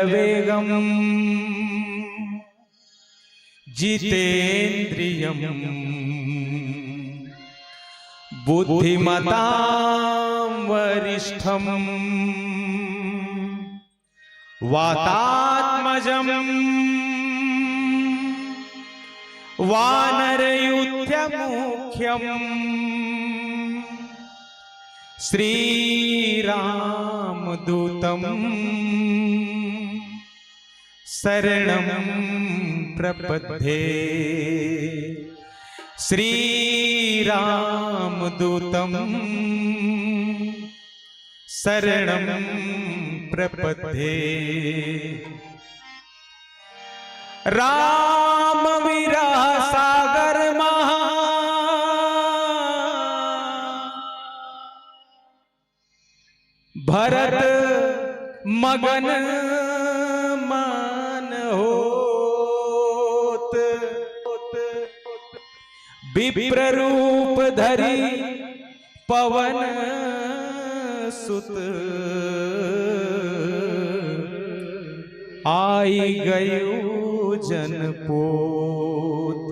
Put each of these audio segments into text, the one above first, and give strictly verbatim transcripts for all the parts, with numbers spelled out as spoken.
वेगं जितेन्द्रियं बुद्धिमतां वरिष्ठं वातात्मजं वानरयूथमुख्यं श्रीरामदूतं शरणं प्रपद्ये। श्रीरामदूतं शरणं प्रपद्ये। राम विरह सागर महा भरत मगन मान होत। विप्र रूप धरि पवन सुत आई गयो जनपोत।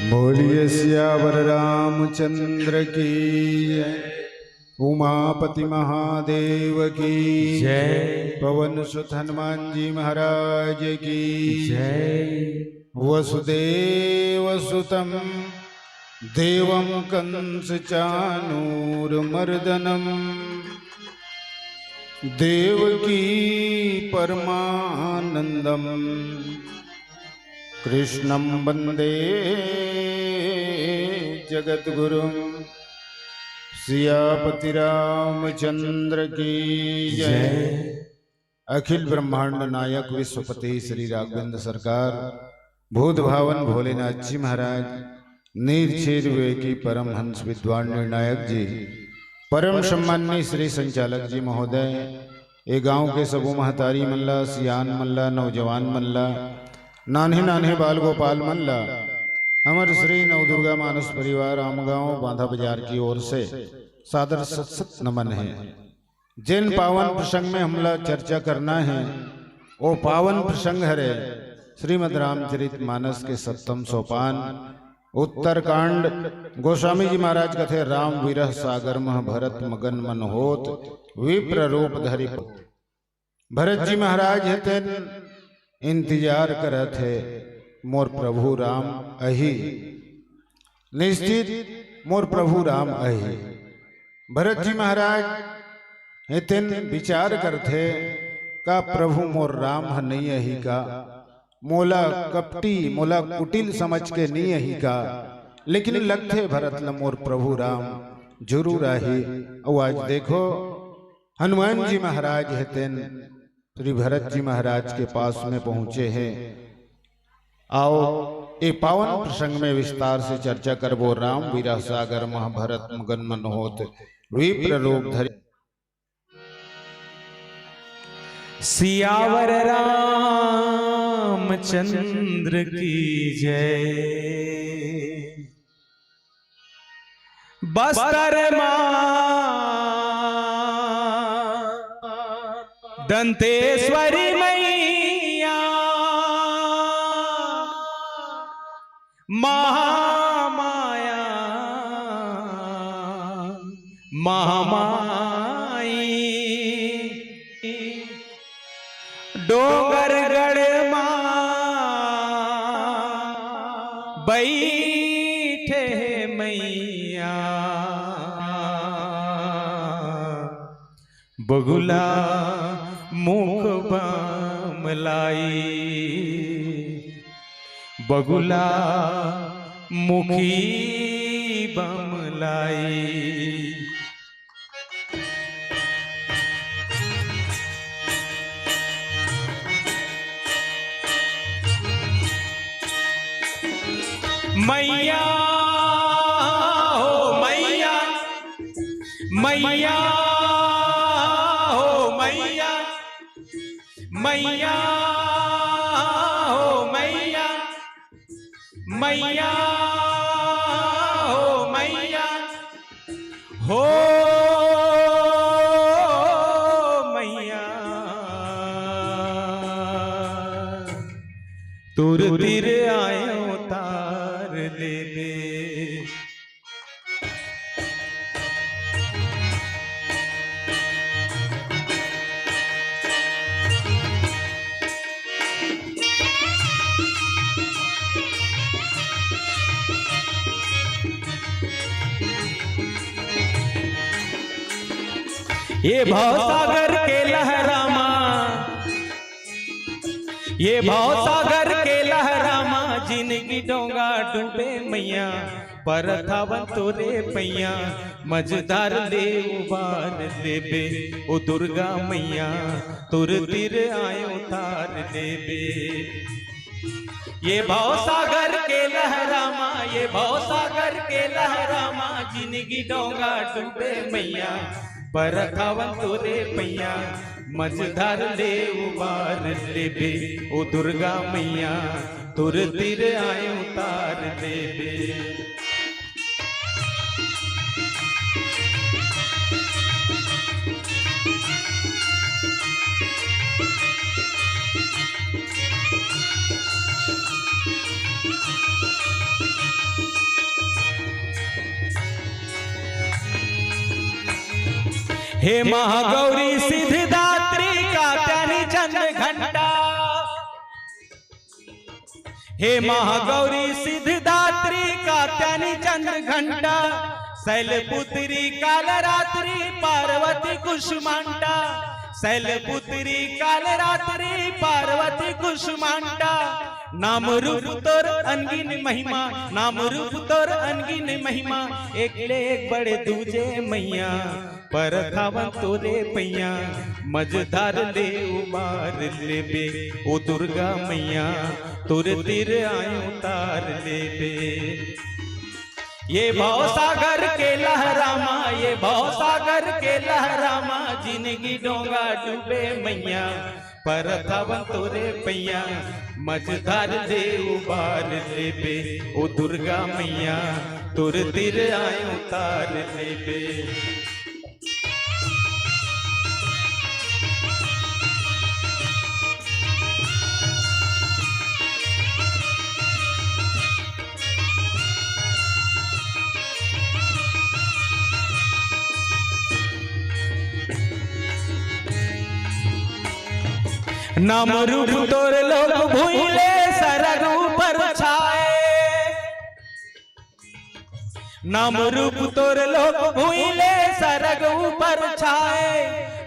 बोलिए सियावर रामचंद्र की जय। उमापति महादेव की जय। पवन सुत हनुमान जी महाराज की जय। वसुदेव सुतम देवम कंस चानूर मर्दनम देवकी परमानंदम कृष्णम वंदे जगत गुरु। सियापति रामचंद्र की जय। जय। अखिल ब्रह्मांड नायक विश्वपति श्री राघवेंद्र सरकार, भूत भावन भोलेनाथ जी महाराज, नीरछेर विवेकी परमहंस विद्वान निर्णायक जी, परम सम्माननीय श्री संचालक जी महोदय, ए गांव के सबो महतारी मन ला, सियान मन ला, नौजवान मन ला, नान्हे नान्हे बाल गोपाल मन ला, हमर श्री नवदुर्गा मानस परिवार आमगांव बांधा बाजार की ओर से सादर सत सत नमन हे। जेन पावन प्रसंग में हमला चर्चा करना हे, वो पावन प्रसंग हरे श्रीमद् रामचरित मानस के सप्तम सोपान, उत्तरकांड। गोस्वामी जी महाराज कथे, "राम विरह सागर मह भरत मगन मन होत, विप्र रूप धरि।" भरत जी महाराज हे तेन इंतजार करत हे, मोर प्रभु राम अही, निश्चित मोर प्रभु राम अही। भरत जी महाराज हे तेन विचार करथे, का प्रभु मोर राम ह नइ अही का? मोला कपटी, मोला कुटिल समझ के नइ अही का? लेकिन लगथे भरत ल मोर प्रभु राम जरूर आही। अउ आज देखो, हनुमान जी महाराज हे तेन श्री भरत जी महाराज के पास में पहुंचे हे। आओ, ए पावन प्रसंग में विस्तार से चर्चा करबो। राम विरह सागर मह भरत मगन मन होत, विप्र रूप धरि। सियावर रामचंद्र की जय। बस्तर मा दंतेश्वरी मैया महामाया महामाई। डोंगरगढ़ मा बइठे हे मैया, बगुला मुख बमलाई, बगुला मुखी बमलाई। मैया हो मैया, मैया हो मैया, मैया हो मैया, मैया हो मैया, हो मैया, तोर तीर आयो तार लेबे। ये भवसागर के लहरा मा, ये भवसागर के लहरा मा, जिनगी डोंगा डूबे मैया, परत हवन तोरे पैया, मझधार ले उबार लेबे, ओ दुर्गा मैया, तोर तीर आयो तार लेबे। ये भवसागर के लहरा मा, ये भवसागर के लहरा मा, जिनगी डोंगा डूबे मैया, परत हवन तोरे पैया, मझधार ले उबार लेबे, ओ दुर्गा मैया, तोर तीर आयो तार लेबे। हे महागौरी सिद्धिदात्री कात्यानी चंद्र घंटा, हे महागौरी सिद्धिदात्री कात्यानी चंद्र घंटा, शैलपुत्री कालरात्रि पार्वती कुष्मांडा, शैलपुत्री कालरात्रि पार्वती कुष्मांडा। नाम रूप तोर अनगिन महिमा, नाम रूप तोर अनगिन महिमा, एक ले एक बड़े दूजे मैया। परत हावन तोरे पैया, मझधार ले उबार लेबे, ओ दुर्गा मैया, तोरे तीर आयो तार लेबे। ये भवसागर के लहरामा, ये भवसागर के लहरामा, जिनगी डोंगा डूबे मैया। परत हावन तोरे पैया, मझधार ले उबार लेबे, ओ दुर्गा मैया, तोर तीर आयो तार लेबे। नाम रूप तोर लोक भुइँले सरग ऊपर छाए। नाम रूप तोर लोक भुइँले सरग ऊपर छाए।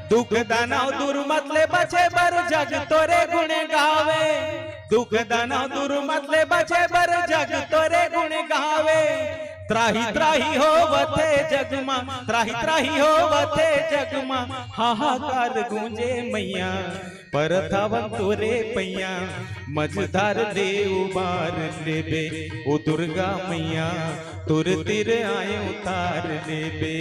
दुख दनव दुर्मत ले बचे बर जग तोरे गुण गावे। दुख दनव दुर्मत ले बचे बर जग तोरे गुण गावे। त्राहि त्राहि होवथे जग मा, त्राहि त्राहि होवथे जग मा, हाहाकार गूंजे मैया। परत हावन तोरे पैया, मझधार ले उबार लेबे, ओ दुर्गा मैया, तोर तीर आयो तार लेबे।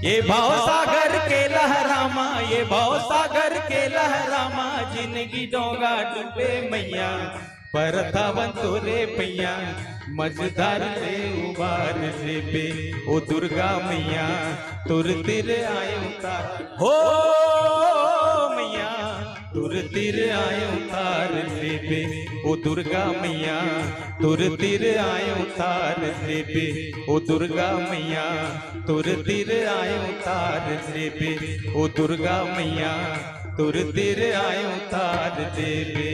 ये भवसागर के लहरामा, ये भवसागर के लहरामा, जिनगी डोंगा डूबे मैया। परत हावन तोरे पैया, मझधार ले उबार लेबे, ओ दुर्गा मैया, तोर तीर आयो तार। हो मैया, तोर तीर आयो तार लेबे, ओ दुर्गा मैया, तोर तीर आयो तार लेबे, ओ दुर्गा मैया, तोर तीर आयो तार लेबे, ओ दुर्गा मैया, तोर तीर आयो तार लेबे।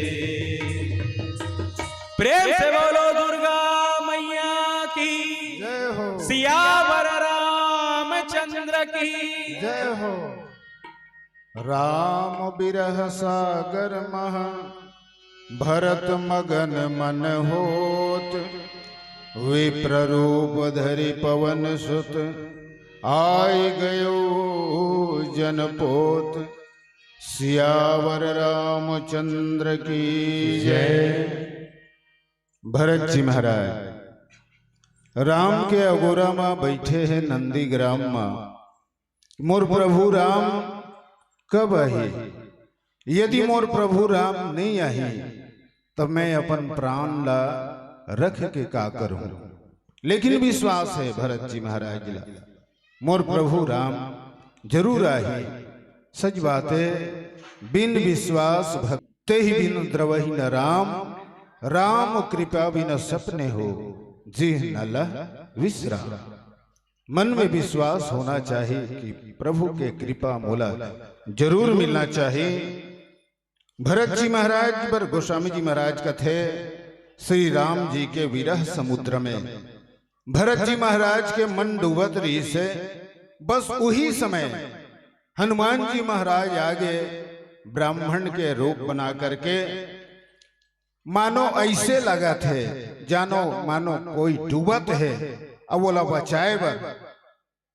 प्रेम से बोलो दुर्गा मैया की। जय हो। सियावर रामचंद्र की। जय हो। राम बिरह सागर महा भरत मगन मन होत, विप्र रूप धरि पवन सुत आइ गयो जनपोत। सियावर रामचंद्र की जय। भरत जी महाराज, राम के अगोरा म बइठे हे नंदीग्राम म। मोर प्रभु राम कब आही? यदि मोर प्रभु राम नइ आही, त मैं अपन प्राण ला रख के का करूं? लेकिन विश्वास हे भरत जी महाराज ला, मोर प्रभु राम जरूर आही। सच बात हे, बिन विश्वास भक्ति ही बिन द्रवही न राम, राम कृपा बिन सपने हो, जिह न लह विश्राम। मन में विश्वास होना चाहिए कि प्रभु के कृपा मोला जरूर मिलना चाहिए। भरत जी महाराज बर गोस्वामी जी महाराज कथे, श्री राम जी के विरह समुद्र में भरत जी महाराज के मन डूबत रहिस हे। बस उही समय हनुमान जी महाराज आगे ब्राह्मण के रूप बना करके, मानो ऐसे लगत हे, जानो मानो कोई डूबत हे, अब ओला बचाए बर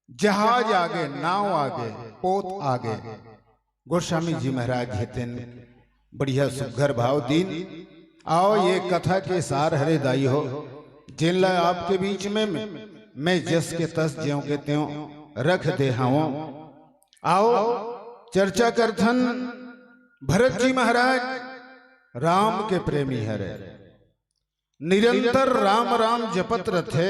जहाज आगे, नाव आगे, पोत आगे। गोस्वामी जी महाराज हे तेन बढ़िया सुघर भाव दीन। आओ, ये कथा के सार हरे दाई हो, जेन ला आपके बीच में मैं, मैं जस के तस ज्यों के त्यों रख दे हवं। आओ, चर्चा करथन। भरत जी महाराज राम के प्रेमी हरे, निरंतर राम राम जपत रथे।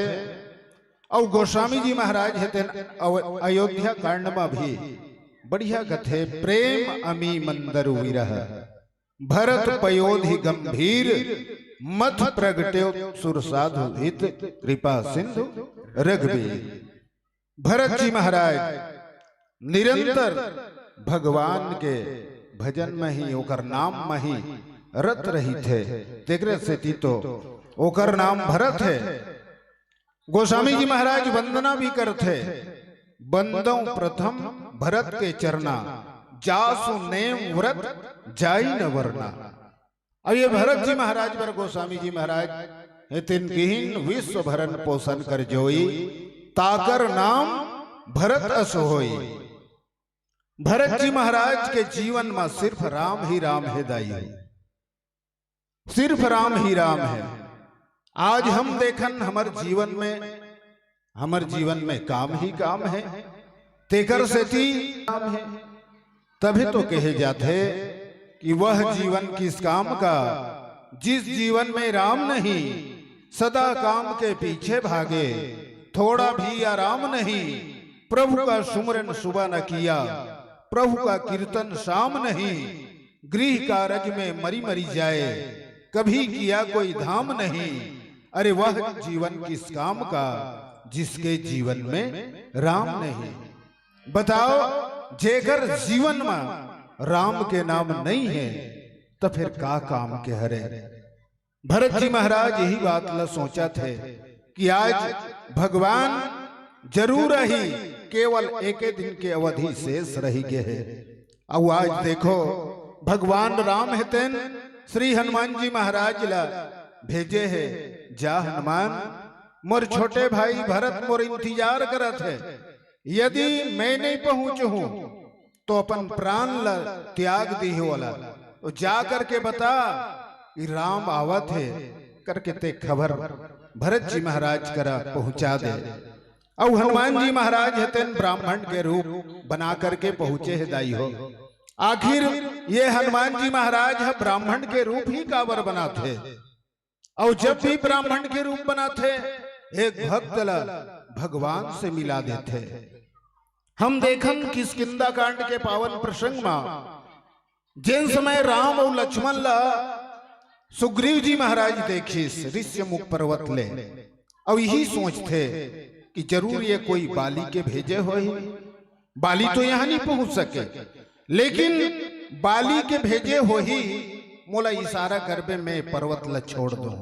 अउ गोस्वामी जी महाराज हे तेन अव-, अयोध्या कांड म भी बढ़िया कथे, प्रेम अमी मंदरु विरह, भरत पयोधि गंभीर, मथ प्रगट्यो सुर साधु हित, कृपा सिंधु रघुबीर। भरत जी महाराज निरंतर भगवान के भजन में ही, ओकर नाम में ही रत रहिथे, तेकरे सेती तो ओकर नाम भरत हे। गोस्वामी जी महाराज वंदना भी करथे, "बंदौं प्रथम भरत के चरना, जासु नेम व्रत जाई न वरना।" अब ये भरत जी महाराज बर गोस्वामी जी महाराज हे, "तिन किहिन विश्व भरण पोषण कर जोई, ताकर नाम भरत अस होई।" भरत जी महाराज के जीवन में सिर्फ राम ही राम हे दाई, सिर्फ राम ही राम हे। आज हम देखन हमर जीवन में, हमर जीवन में काम ही काम हे, तेकर सेती काम हे। तभी तो कहे जाथे कि वह जीवन किस काम का, जिस जीवन में राम नहीं, सदा काम के पीछे भागे, थोड़ा भी आराम नहीं। प्रभु का सुमरन सुबह न किया, प्रभु का कीर्तन शाम नहीं, गृह कारज में मरी मरी जाए, कभी किया कोई धाम नहीं। अरे वह जीवन किस काम का, जिसके जीवन में राम नहीं। बताओ, जेकर जीवन में राम के नाम नहीं है, तो फिर का काम के हरे? भरत जी महाराज यही बात ल सोचत हे कि आज भगवान जरूर आही, केवल एके दिन के अवधि शेष रहि गे हे। अउ आज देखो, भगवान राम हे तेन श्री हनुमान जी महाराज ल भेजे हे, "जा हनुमान, मोर छोटे भाई भरत मोर इंतजार करत हे, यदि मैं नहीं पहुंचहूं तो अपन प्राण ल त्याग दिही ओला, तो जा करके बता कि राम आवत हे," करके ते खबर भरत जी महाराज करा पहुंचा दे। अउ हनुमान जी महाराज हे तेन ब्राह्मण के रूप बना करके पहुंचे हे दाई हो। आखिर ये हनुमान जी महाराज ह ब्राह्मण के रूप ही काबर बनाथे? अउ जब भी ब्राह्मण के रूप बनाथे, एक भक्त ला भगवान से मिला देथे। हम देखन किष्किंधा कांड के पावन प्रसंग मा, जेन समय राम अउ लक्ष्मण ला सुग्रीव जी महाराज देखिस ऋष्यमुख पर्वत ले, अउ यही सोचथे कि जरूर ये कोई बाली के भेजे होही, बाली तो यहाँ नहीं पहुंच सके, लेकिन बाली के भेजे होही, मोला इशारा करबे, मैं पर्वत ला छोड़ दूं।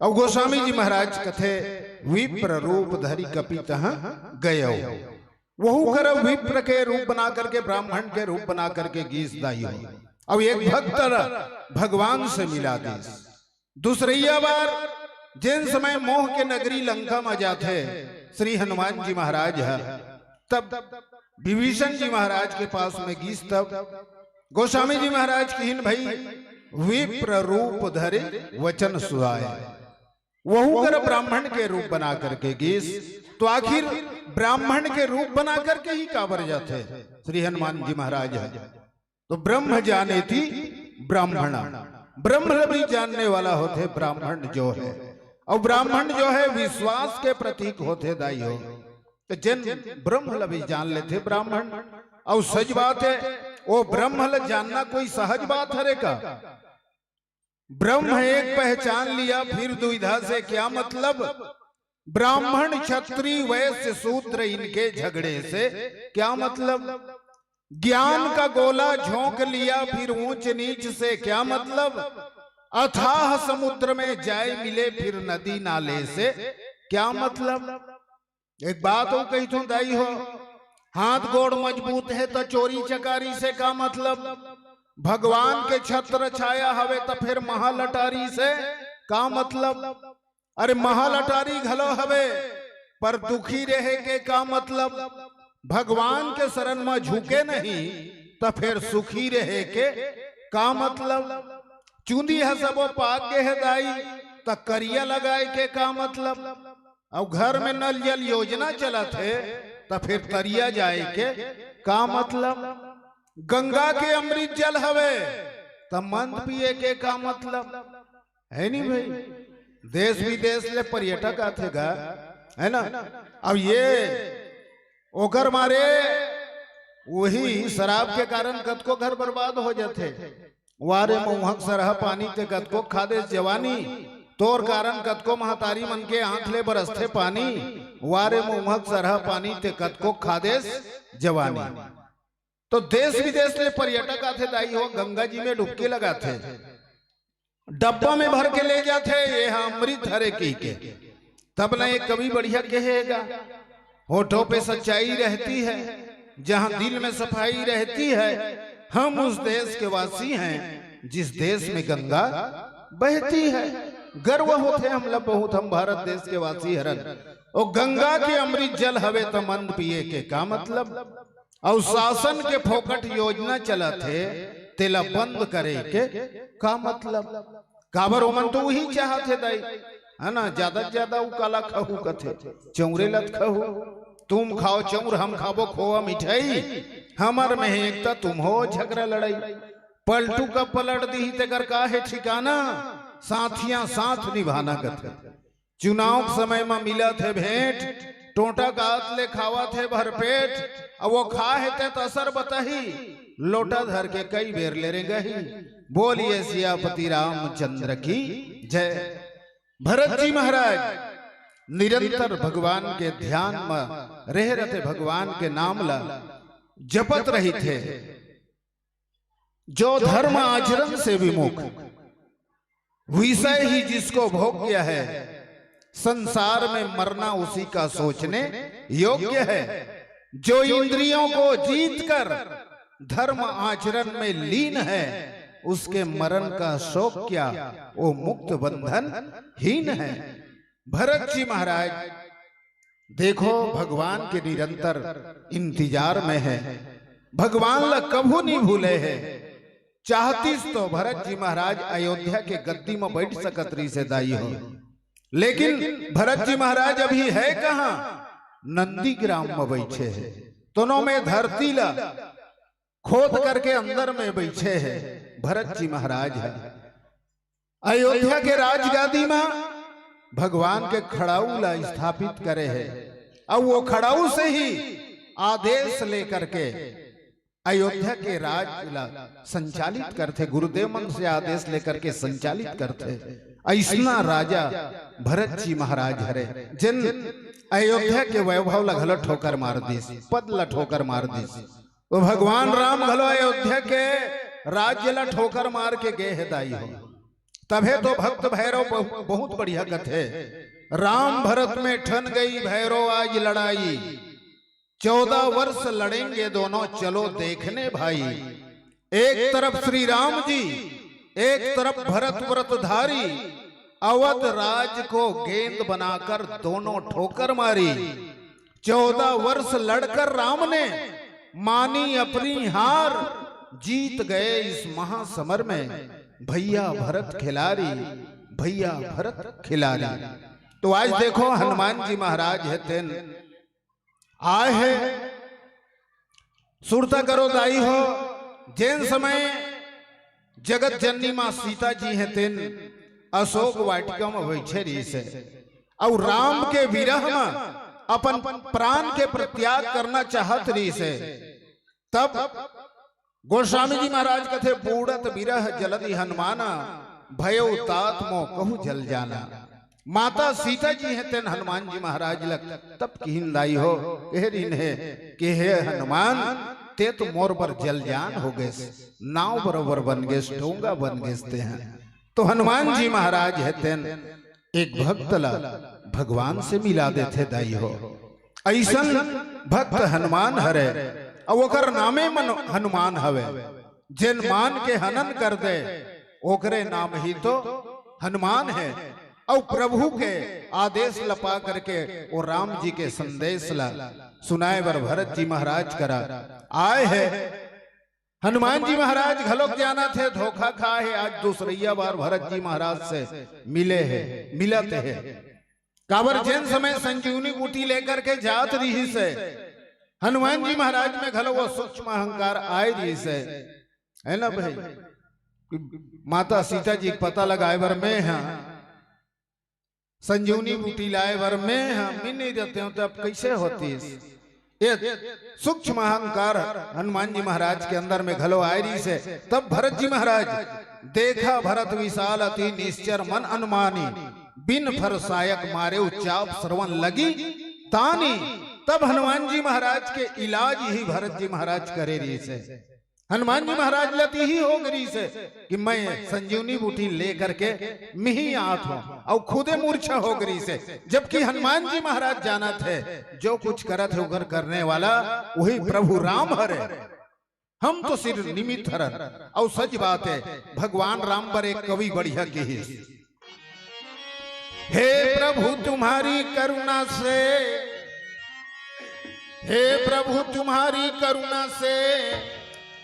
अउ गोस्वामी जी महाराज कथे, "विप्र रूप धरि कपि तहाँ गयो।" वहू कर विप्र के रूप बना करके, ब्राह्मण के रूप बना करके गीस दाई हो। अब एक भक्त ला भगवान से मिला दीस। दूसरैया बार जेन समय मोह के नगरी लंका में जाथे श्री हनुमान जी महाराज ह, तब विभीषण जी महाराज के पास में गीस, तब गोस्वामी जी महाराज किहिन, "भाई, विप्र रूप धरे वचन सुहाए।" वहू कर ब्राह्मण के रूप बना करके गीस, तो आखिर ब्राह्मण के रूप बना करके ही काबर जाथे श्री हनुमान जी महाराज ह? तो ब्रह्म जानेति ब्राह्मण, ब्रह्म ल भी जानने वाला होथे ब्राह्मण जो है, अउ ब्राह्मण जो है विश्वास के प्रतीक होथे दाई हो। तो जेन ब्रह्म ल भी जान लेथे ब्राह्मण, अउ सच बात है, वो ब्रह्म ल जानना कोई सहज बात हरे का? ब्रह्म एक पहचान लिया, फिर दुविधा से क्या मतलब? ब्राह्मण, क्षत्रिय, वैश्य, शूद्र, इनके झगड़े से क्या मतलब? ज्ञान का गोला झोंक लिया, फिर ऊंच नीच से क्या मतलब? अथाह समुद्र में जाए मिले, फिर नदी नाले से क्या मतलब? एक बात अउ कहिथों दाई हो, हाथ गोड़ मजबूत हे त चोरी चकारी से का मतलब? भगवान के छत्र छाया हवे त फिर महालटारी से का मतलब? अरे महालटारी घलो हवे, पर दुखी रहे के का मतलब? भगवान के शरण म झुके नहीं त फिर सुखी रहे के का मतलब? चूंदी ह सबो पाक गे हे दाई, त करिया लगाए के का मतलब? अउ घर में नल जल योजना चलत हे, त फिर तरिया जाए के का मतलब? गंगा के अमृत जल हवे, त मंद पिए के का मतलब? है नी भाई? देश विदेश ले पर्यटक आथे गा, है ना? अब ये ओकर मारे वही शराब के कारण कतको घर बर्बाद हो जाथे। वारे मउहक सरहा पानी ते कतको खा देस जवानी, तोर कारण कतको महतारी मन के आंख ले बरसथे पानी। वारे मुहक सरहा पानी ते कतको खादेस जवानी। तो देश विदेश ले पर्यटक आथे दाई हो, गंगा जी में डुबकी लगाथे। डब्बा में भर के ले जाथे, ये हा अमृत हरे कहिके। तब ना एक कवि बढ़िया कहेगा, होठों पे सच्चाई रहती है, जहां दिल में सफाई रहती है। हम उस देश के वासी हैं जिस देश में गंगा बहती है। गर्व होथे हमला बहुत, हम भारत देश के वासी हरन। ओ गंगा के अमृत जल हवे त मंद पिए के का मतलब? अउ शासन के फोकट योजना चलत हे, तेला बंद करे के का मतलब? काबर ओमन तो उही चाहत हे दाई, है ना? ज्यादा से ज्यादा उ काला खाहू कथे, चौरे लत खाहू। तुम खाओ चौर, हम खाबो खोवा मिठाई, हमर में एकता, तुम हो झगड़ा लड़ाई। पलटू का पलट दी तेकर का हे ठिकाना, साथियां साथ निभाना कथे। चुनाव के समय म मिलत हे भेंट, टोंटा गात ले खावत हे भरपेट। अब वो खा हे ते त असर बताही, लोटा धर के कई बेर ले रेंगही। बोलिए सियापति रामचंद्र की जय। भरत जी महाराज निरंतर भगवान के ध्यान म रहे रहते, भगवान के नाम ला जपत रहिथे। जो धर्म आचरण से विमुख, विषय ही जिसको भोग्य है, संसार में मरना उसी का सोचने योग्य है। जो इंद्रियों को जीतकर धर्म आचरण में लीन है, उसके मरण का शोक क्या, वो मुक्त बंधन हीन है। भरत जी महाराज देखो, भगवान के निरंतर इंतजार में है, भगवान ला कभू नहीं भूले है। चाहतीस तो भरत जी महाराज अयोध्या के गद्दी में बैठ सकत रहिसे दाई हो, लेकिन भरत जी महाराज अभी है कहाँ? नंदीग्राम में बैठे है, तोनो में धरती ला खोद करके अंदर में बैठे है भरत जी महाराज है। अयोध्या के राजगादी में भगवान के खड़ाऊ ला स्थापित करे है, और वो खड़ाऊ से ही आदेश लेकर के अयोध्या के राज ला संचालित करथे, गुरुदेव मन से आदेश लेकर के संचालित करथे। ऐसना राजा भरत जी महाराज हरे, जिन अयोध्या के वैभव ला घलो ठोकर मार दिस, पद ला ठोकर मार दिस। वो भगवान राम घलो अयोध्या के राज्य ला ठोकर मार के गे हे दाई हो। तभे तो भक्त भैरव बहु-, बहुत बढ़िया कथे, राम भरत में ठन गई भैरव आज लड़ाई, चौदह वर्ष लड़ेंगे दोनों, चलो देखने भाई। एक तरफ श्री राम जी, एक तरफ भरत व्रतधारी, अवध राज को गेंद बनाकर दोनों ठोकर मारी। चौदह वर्ष लड़कर राम ने मानी अपनी हार, जीत गए इस महासमर में भैया भरत खिलाड़ी, भैया भरत खिलाड़ी। तो आज देखो, हनुमान जी महाराज हे तेन आए हे। सुरता करो दाई हो, जेन समय जगत जननी माँ सीता जी हे तेन अशोक वाटिका में बैठे रहिसे, और राम के विरह में अपन प्राण के परित्याग करना चाहत रहिसे, तब गोस्वामी जी महाराज कथे, "बूड़त विरह जलधि हनुमाना, भयउ तात मो कहु जल जाना।" माता सीता जी हे तेन हनुमान जी महाराज लग तब किहिन दाई हो, कहे रिन हे कि हे हनुमान, ते तो मोर बर जल जान हो गेस, नाव बरोबर बन गेस, डोंगा बन गेस ते हैं। तो हनुमान जी महाराज हे तेन एक भक्त ला भगवान से मिला देथे दाई हो। ऐसन भक्त हनुमान हरे, अउ ओकर नामे मन हनुमान हवे। जेन मान के हनन कर दे, ओकरे नाम ही तो हनुमान हे। अउ प्रभु के आदेश ल पा करके वो राम जी के संदेश ला सुनाए बर भरत जी महाराज करा आए हे। हनुमान जी महाराज घलोक जानत हे, धोखा खा हे, आज दूसरइया बार भरत जी महाराज से मिले हे, मिलत हे। काबर जेन समय संजीवनी बूटी लेकर के जात रिहिस हे, हनुमान जी महाराज में घलो वो सूक्ष्म अहंकार आए रिहिस हे, है ना भाई? कि माता सीता जी के पता लगाए बर मैं हा, संजीवनी बूटी लाए बर मैं हा, मैं नहीं रहते हूं तो अब कैसे होतीस? ये सूक्ष्म अहंकार हनुमान जी महाराज के अंदर में घलो आए रिहिस हे। तब भरत जी महाराज, "देखा भरत विशाल अति निश्चर मन अनुमानी, बिन फर सायक मारे चाप श्रवण लगी तानी तब हनुमान जी महाराज के इलाज इही भरत जी महाराज करे रहिस हे। हनुमान जी महाराज ला त इही हो गे रहिस हे कि मैं संजीवनी बूटी लेकर के मिही आत हों, अउ खुदे मूर्छा हो गे रहिस हे। जबकि हनुमान जी महाराज जानत हे, जो कुछ करत हे ओकर करने वाला वही प्रभु राम हरे। हम तो सिर्फ निमित्त हरन। अउ सच बात हे, भगवान राम बर एक कवि बढ़िया किहिस, हे प्रभु तुम्हारी करुणा से, हे प्रभु तुम्हारी करुणा से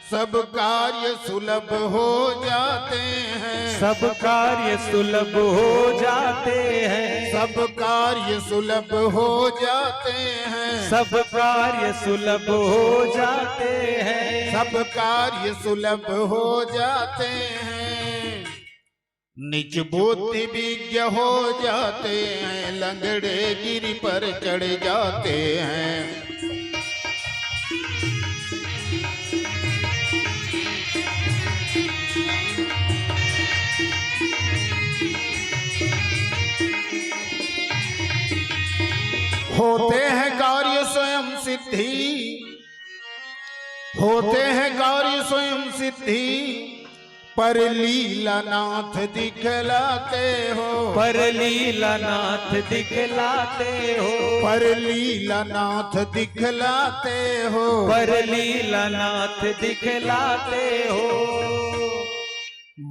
सब कार्य सुलभ हो जाते हैं। सब कार्य सुलभ हो जाते हैं। सब कार्य सुलभ हो जाते हैं। सब कार्य सुलभ हो जाते हैं। सब कार्य सुलभ हो जाते हैं। नीच बुद्धि विज्ञ हो जाते हैं, लंगड़े गिरि पर चढ़ जाते हैं। होते हैं कार्य स्वयं सिद्धि, होते हैं कार्य स्वयं सिद्धि, पर लीलानाथ दिखलाते हो। पर लीलानाथ दिखलाते हो। पर लीलानाथ दिखलाते हो। पर लीलानाथ दिखलाते हो।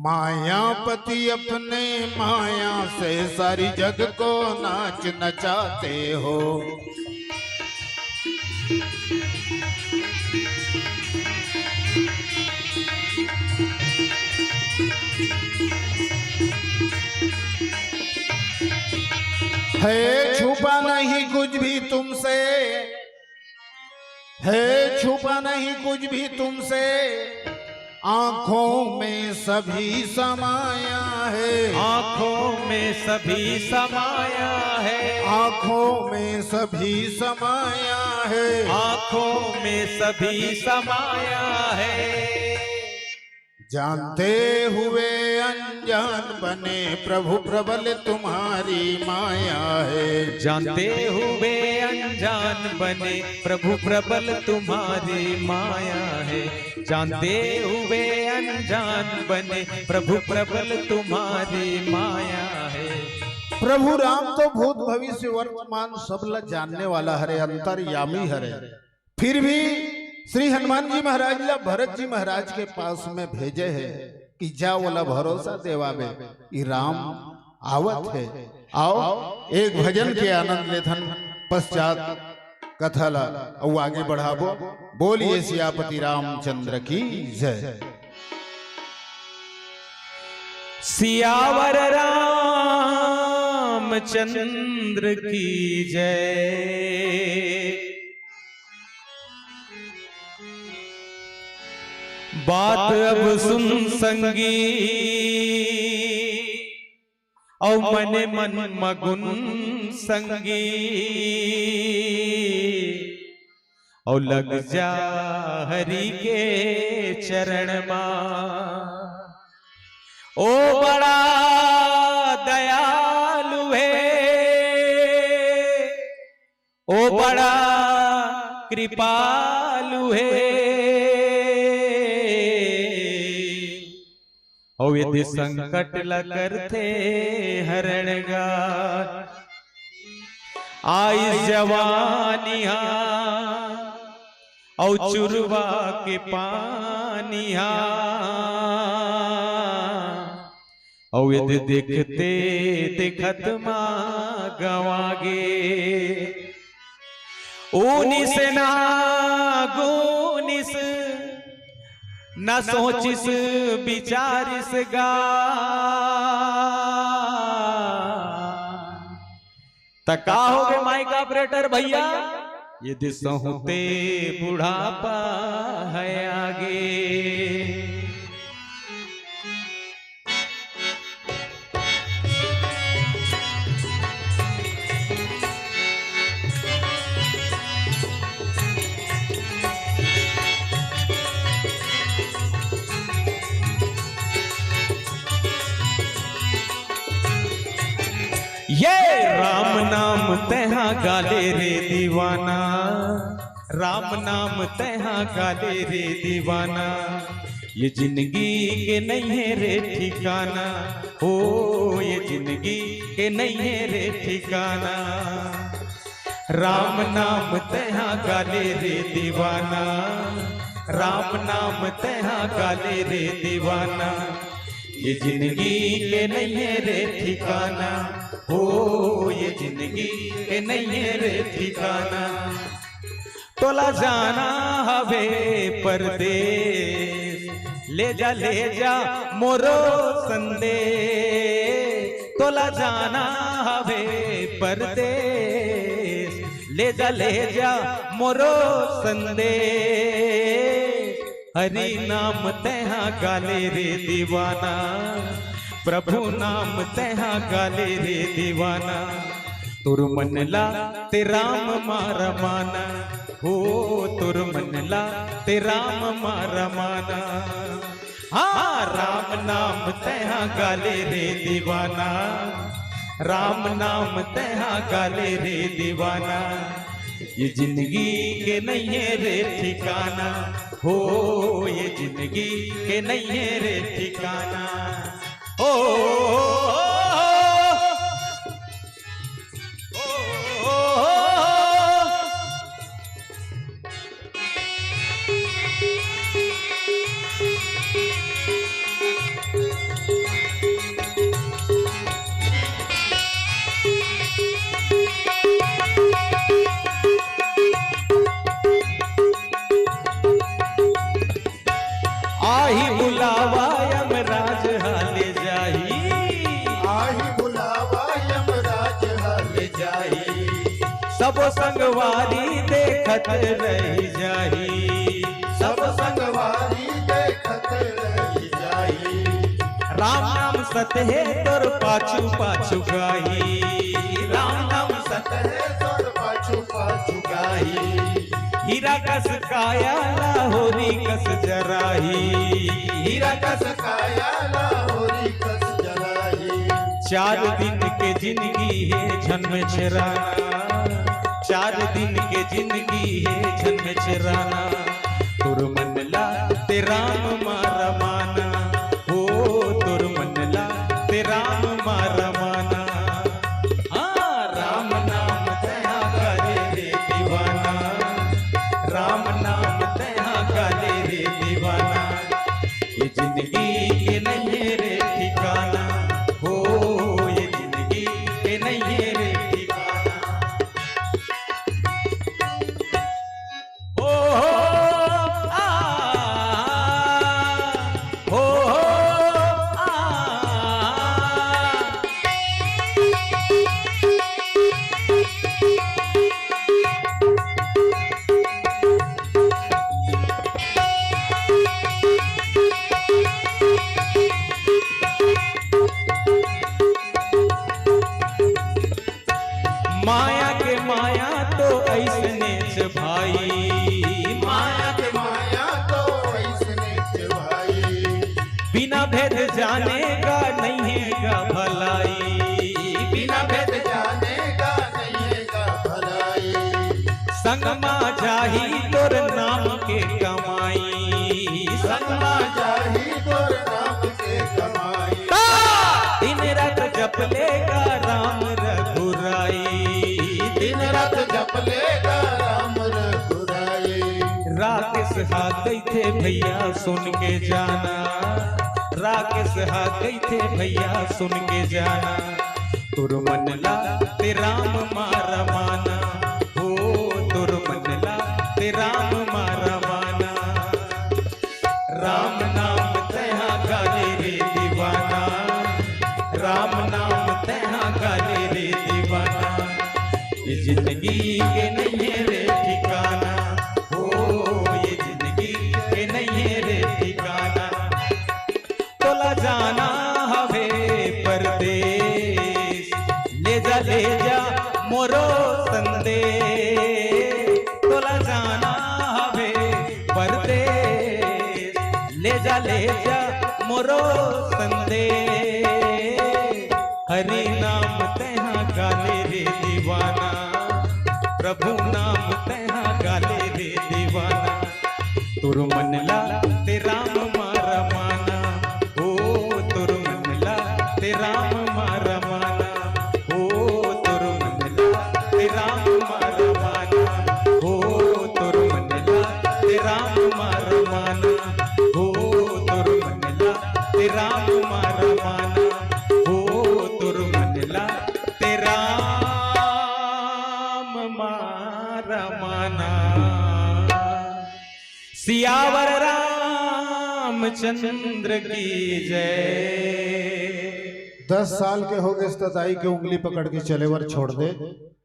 मायापति अपने माया से सारी जग को नाच नचाते हो। है छुपा नहीं कुछ भी तुमसे, है छुपा नहीं कुछ भी तुमसे, आंखों में सभी समाया है। आंखों में सभी समाया है। आंखों में सभी समाया है। आंखों में सभी समाया है। जानते हुए अनजान बने प्रभु प्रबल तुम्हारी माया है। जानते हुए अनजान बने प्रभु प्रबल तुम्हारी माया है। जानते हुए अनजान बने प्रभु प्रबल तुम्हारी माया है। प्रभु राम तो भूत भविष्य वर्तमान सब ला जानने वाला हरे, अंतर्यामी हरे। फिर भी श्री हनुमान जी महाराज ला भरत जी महाराज के पास में भेजे हे कि जा ओला भरोसा देवाबे, ई राम आवत हे। आओ एक भजन के आनंद लेथन, पश्चात कथा ला अउ आगे बढ़ाबो। बोलिए सियापति रामचंद्र की जय। सियावर रामचंद्र की जय। बात अब सुन संगी, अउ मने मन मगुन संगी, अउ लग जा हरि के चरण मा। ओ बड़ा दयालु हे, ओ बड़ा कृपालु हे। अउ यदि संकट ल करथे हरण गा, आइस जवानी हा, अउ चुरवा के पानी हा। अउ यदि देखते देखत मा गंवा गे, उनिस ना गुनिस, ना सोचिस बिचारिस गा। त का होगे माइक ऑपरेटर भैया? यदि सहुते बुढ़ापा हे आगे। ये राम नाम तेहा गा ले रे दीवाना, राम नाम तैहा गा ले रे दीवाना। ये जिंदगी के नइ हे रे ठिकाना, ओ ये जिंदगी के नइ हे रे ठिकाना। राम नाम तैहा गा ले रे दीवाना, राम नाम तैहा गा ले रे दीवाना। ये जिंदगी के नइ हे रे ठिकाना, हो ये जिंदगी के नइ हे रे ठिकाना। तोला जाना हवे परदेस, ले जा ले जा मोरो संदेस। तोला जाना हवे परदेस, ले जा ले जा मोरो संदेस। हरि नाम तैहा गा ले रे दीवाना, प्रभु नाम तैहा गा ले रे दीवाना। तोर मन ला ते राम मारा माना, हो तोर मन ला ते राम मारा माना। हाँ, राम नाम तैहा गा ले रे दीवाना, राम नाम तैहा गा ले रे दीवाना। ये जिंदगी के नइ हे रे ठिकाना, हो ये जिंदगी के नइ हे रे ठिकाना। ओ, ओ, ओ, ओ, ओ, ओ। आही बुलावा यमराज हा ले जाही। आही बुलावा यमराज हा ले जाही। सबो संगवारी देखत रहि जाही। सबो संगवारी देखत रहि जाही। राम नाम सत हे तोर पाछू पाछू गाही। राम नाम सत हे तोर पाछू पाछू गाही। हीरा कस काया ला होरी कस जराही। हीरा कस काया ला होरी कस जराही। चार दिन के जिंदगी हे झन में छेराना, चार दिन के जिंदगी हे झन में छेराना। तोर मन ला ते राम मारा माना, हो तोर मन ला ते राम मारा माना। हाँ, राम नाम तैहा गा ले रे दीवाना, राम नाम तैहा गा ले रे दीवाना। ये जिंदगी के नइ हे रे ठिकाना, हो ये जिंदगी के नइ हे रे ठिकाना। ओ हो, आ, हो, हो, आ। माया के माया तो अइसनेच भाई। माया के माया तो अइसनेच भाई। बिना भेद जाने गा नइ हे गा भलाई। बिना भेद जाने गा नइ हे गा भलाई। संग मा जाही तोर नाम के कमाई। संग मा जाही तोर नाम के कमाई। दिन रात जप ले गा राम रघुराई। दिन रात जप ले गा राम रघुराई। राकेश हा कहिथे भैया सुन के जाना, राकेश हा कहिथे भैया सुन के जाना। तोर मन ला ते राम मारा माना, हो तोर मन ला ते राम मारा माना। राम नाम तैहा गा ले रे दीवाना, राम नाम तैहा गा ले रे दीवाना। ये जिंदगी के नइ हे रे ठिकाना, हो ये जिंदगी के नइ हे रे ठिकाना। तोला जाना हवे परदेस, ले जा ले जा मोरो संदेस। तोला जाना हवे परदेस, ले जा ले जा मोरो संदेस। हरि नाम तैहा गा ले रे दीवाना, नाम तैहा गाले रे दीवाना। तोर मन ला ते राम मारा माना, ओ तोर मन ला ते राम मारा माना, ओ तोर मन ला ते राम मारा माना, ओ तोर मन ला ते राम मारा माना, ओ तोर मन ला ते राम मारा माना, ओ तोर मन ला ते राम मारा माना। सियावर रामचंद्र की जय। दस साल के हो गेस त दाई के उंगली पकड़ के चले बर छोड़ दे।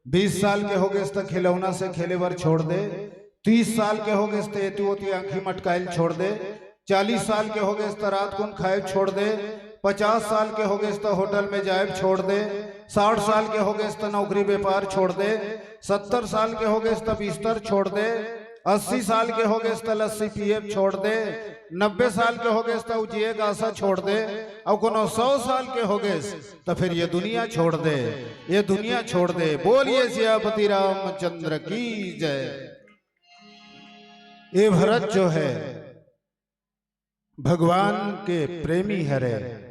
बीस साल के हो गेस त खिलौना से खेले बर छोड़ दे। तीस साल के हो गेस त एती ओती आंखी मटकाइल छोड़ दे। चालीस साल के हो गेस त रात कुन खाए छोड़ दे। पचास साल के हो गेस त होटल में जाए छोड़ दे। साठ साल के हो गेस त नौकरी व्यापार छोड़ दे। सत्तर साल के हो गेस त बिस्तर छोड़ दे। अस्सी साल के हो गेस त लस्सी पिए छोड़ दे। नब्बे साल के हो गेस त उ जिए का आशा छोड़ दे। अउ कोनो सौ साल के हो गेस त फिर ये दुनिया छोड़ दे, ये दुनिया छोड़ दे। बोलिए सियापति रामचंद्र की जय। ये भरत जो है, भगवान के प्रेमी हरे।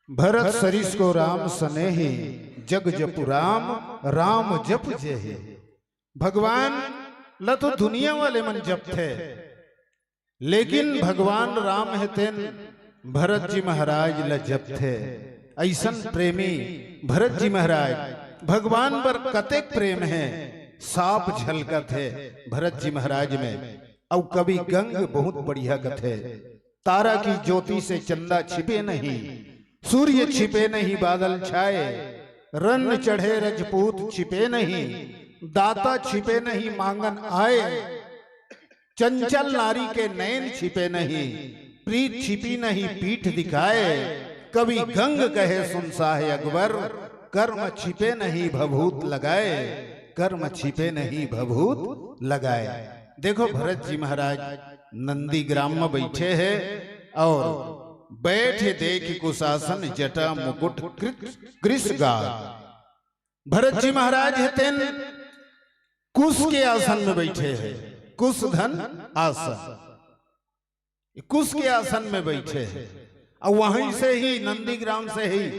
भरत सरिस को राम सनेही, जग जपु राम, राम जपु जेही। भगवान ल तो दुनिया वाले मन जपथे, लेकिन भगवान राम हे तेन भरत जी महाराज ल जपथे। अइसन प्रेमी भरत जी महाराज, भगवान बर कतेक प्रेम हे, साफ झलकत हे भरत जी महाराज में। अउ कवि गंग बहुत बढ़िया कथे, तारा की ज्योति से चंदा छिपे नहीं, सूर्य छिपे नहीं बादल छाए, रन चढ़े रजपूत छिपे नहीं, दाता छिपे नहीं मांगन आए, चंचल नारी के नैन छिपे नहीं, प्रीत छिपी नहीं पीठ दिखाए। कवि गंग कहे सुन साहे अकबर, कर्म छिपे नहीं भभूत लगाए, कर्म छिपे नहीं भभूत लगाए। देखो भरत जी महाराज नंदीग्राम में बैठे हे अउ बैठे देखि कुशासन जटा मुकुट कृत कृस गाल। भरत जी महाराज हे तेन कुश के आसन में बैठे हे, कुश धन आसन, कुश के आसन में बैठे हे। अउ वहीं से ही नंदीग्राम से ही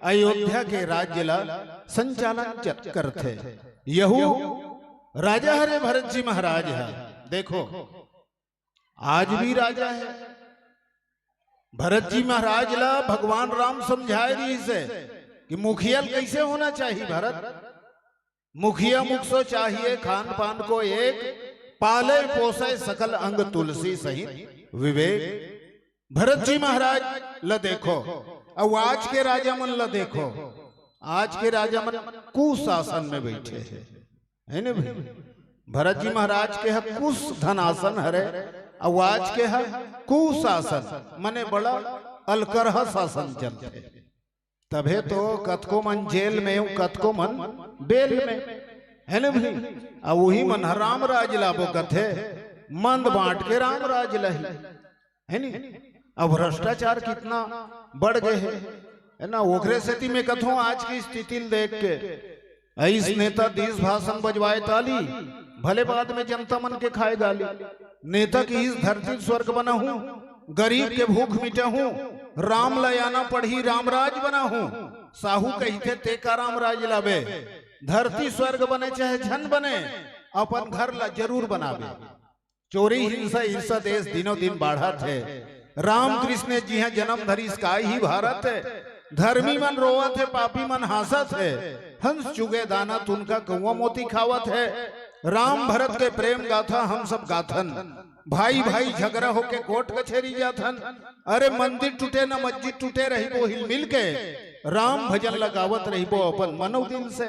अयोध्या के राज्य ला संचालन च-, करथे। यहू राजा हरे भरत जी महाराज हे। देखो आज भी राजा हे। भरत जी महाराज ला भगवान राम समझाए रहिस हे कि मुखिया ल कइसे होना चाहिए भरत। मुखिया मुख सो चाहिए खान पान को एक, पाले पोसे सकल अंग तुलसी सहित विवेक। भरत जी महाराज ल देखो, अउ आज के राजा मन ल देखो, आज के राजा मन कुशासन में बैठे हे, हे न भाई? भरत जी महाराज के ह कुश धनासन हरे, अउ आज के ह कुशासन, मने बड़ा अलकरहा शासन चलथे। तभे तो कतको मन जेल में, कतको मन बेल में, हे न भाई? अउ उही मन ह राम राज लाबो कथे, मंद बांट के राम राज लही, हे नी? अब भ्रष्टाचार कितना बढ़ गए हे, हे ना? ओकरे सेती मैं कथों आज की स्थिति ल देख के, अइस नेता दीस भाषण बजवाए ताली, भले बाद में जनता मन के खाए गाली। नेता किहिस धरती स्वर्ग बनाहूं, गरीब के भूख मिटाहूं, राम ल आना पड़ही रामराज बनाहूं। साहू कहिथे ते का रामराज लाबे, धरती स्वर्ग बने चाहे झन बने, अपन घर ला जरूर बनाबे। चोरी हिंसा ईर्षा देश दिनों दिन बाढ़त हे। राम कृष्ण जिहां जन्म धरिस का ही भारत हे। धर्मी मन रोवत हे, पापी मन हांसत हे। हंस चुगे दाना तुनका कौआ मोती खावत हे। राम भरत के प्रेम गाथा हम सब गाथन। भाई भाई झगड़ा होके कोर्ट कचेरी जाथन। अरे मंदिर टूटे न मस्जिद टूटे, रहिबो हिल मिल के। राम भजन लगावत रहिबो अपन मनो दिल से।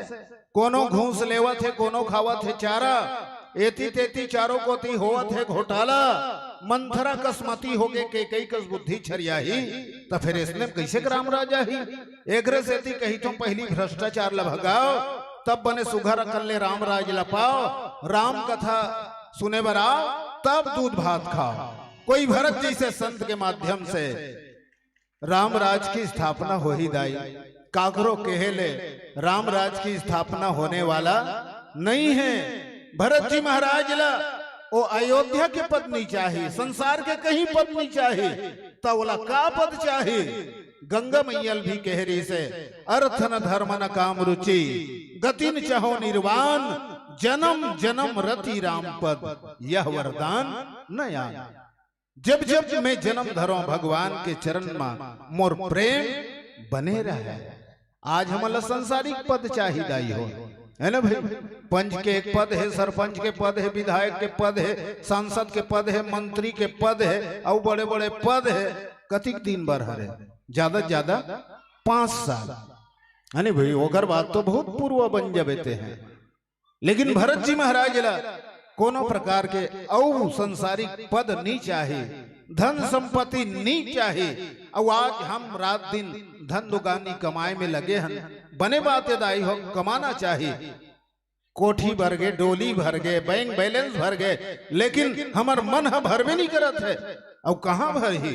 कोनो घूस लेवत हे, कोनो खावत हे चारा, एती तेती चारों कोती होवत हे घोटाला। मंथरा कस मती होगे, केकई कस बुद्धि छरियाही, त फेर अइसने म कइसे के राम राज आही? एकरे सेती कहिथों पहिली भ्रष्टाचार ल भगाओ, तब बने सुघर अकन ले राम राज ल पाओ। राम कथा सुने बर आओ, तब दूध भात खाओ। कोई भरत जइसे संत के माध्यम से राम राज की स्थापना होही दाई। काकरो केहे ले राम राज की स्थापना होने वाला नहीं है। भरत जी महाराज ला ओ अयोध्या के पद नहीं चाही, संसार के कहीं पद नहीं चाही, त ओला का पद चाही? गंगा मैया ल भी कहे रहिस हे, अर्थ न धर्म न काम रुचि, गति न चहो निर्वाण, जन्म जन्म रति राम पद, यह वरदान नयान। जब जब मैं जन्म धरों भगवान के चरण मा, मोर प्रेम बने रहे। आज हमन ला संसारिक पद चाही दाई हो, है ना भाई? पंच के एक पद हे, सरपंच के पद हे, विधायक के पद हे, सांसद के पद हे, मंत्री के पद हे, अउ बड़े बड़े पद हे। कतिक दिन बर हरे? ज्यादा से ज्यादा पांच साल, है ना भाई? ओकर बाद तो बहुत पुरवा बन जबे ते हैं। लेकिन भरत जी महाराज ला कोनो प्रकार के अउ संसारिक पद नी चाही, धन संपत्ति नी चाही। अउ आज हम रात दिन धन दुगानी कमाए में लगे हन। बने बात हे दाई हो, कमाना चाही। कोठी भर गे, डोली भर गे, बैंक बैलेंस भर गे, लेकिन हमर मन ह भरबे नी करत हे। अउ कहाँ भरही?